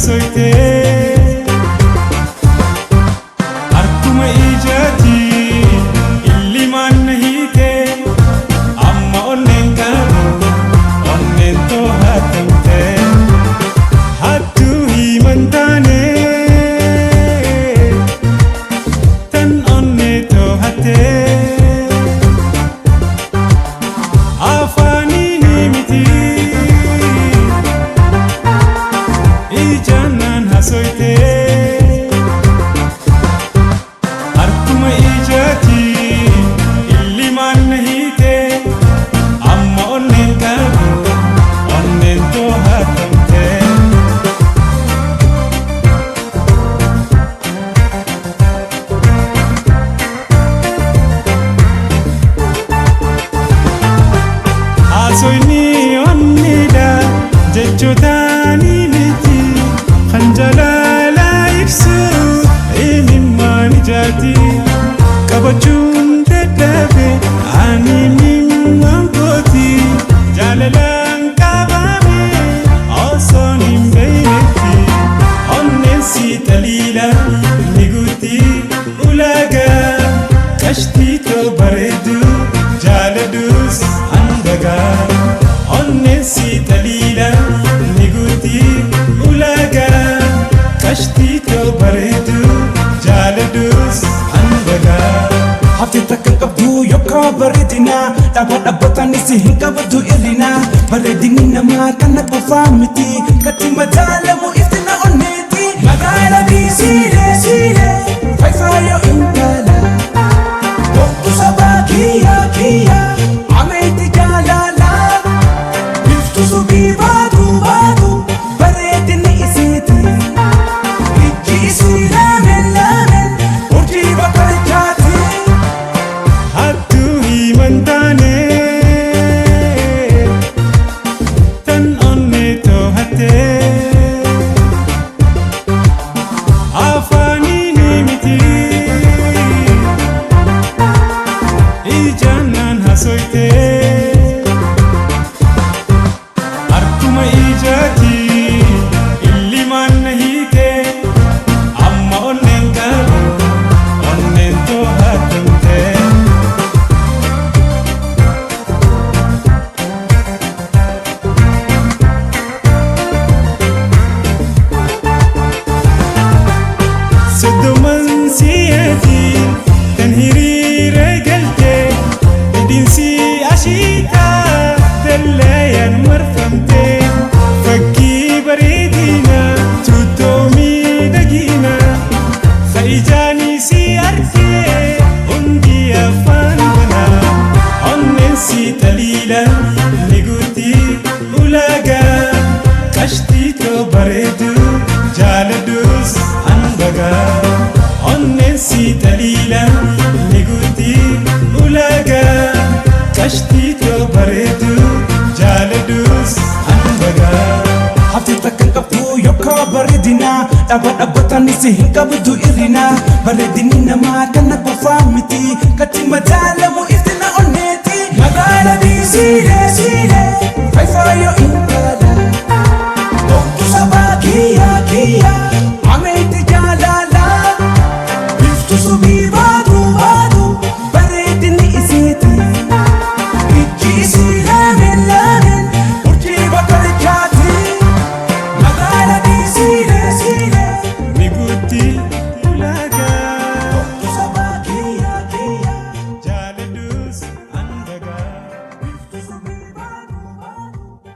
hasoyte. Harkuma ijaati illimaan na hiite, amma onneen qabu onneen too hatamte. Hattuu himan taane tan onnee too hatte. Afaaniin miti ijaanaan hasoyte. Harkuma ijaati illimaan na hiite, amma onneen qabu onneen too hatamte. Haasofni onneedha jechootaanii miti, kan jaalala ibsu imimmaan ijaati. Qabachuun dadhabe ani imimmaan kooti, jaalalaan qabame osoon hin beeynetti. Onneen si xaliila ni guutti ulaagaa, qashtii too bareedu jaaladus handagaa. Onneen si xaliila ni guutti ulaagaa, qashtii too bareedu jaaladus handagaa. Hafti takka hin qabdu yookaan bareedina, dhaaba dhaabbataanis hin qabdu irrina. Bareedinni namaa kana qofaa miti, katti madaalamu iftina onneeti. Magaala biisiilee siilee fayfaayoo intala Bokku sabaa kiyya kiyya ameeti jaalala. Biftu subii baatu baatu bareedinni isiiti. Ijji isii laameen laameen urjii bakka jaati. Hattuu himan taane tan onnee too hatte. Afaaniin miti ijaanaan hasoyte. Harkuma ijaati illimaan na hiite, amma onneen qabu onneen too hatamte. Soddoman si'eetiin kan hiriira galte, hidhiinsi ashiitaa dallayaan marfamte. Fakkii bareedina tuuttoo miidhagina, fa'ijaanii si arkee hundi afaan banaa. Onneen si xaliila ni guutti ulaagaa, qashtii too bareedu jaaladus handagaa. Onneen si xaliila ni guutti ulaagaa, qashtii too bareedu jaaladus handagaa. Hafti takka hin qabdu yookaan bareedina, dhaaba dhaabbataanis hin qabdu irrina. Bareedinni namaa kana qofaa miti, katti madaalamu iftina onneeti. Magaala biisiilee siilee fayfaayoo intala Bokku sabaa kiyya kiyya ameeti jaalala. Biftu subii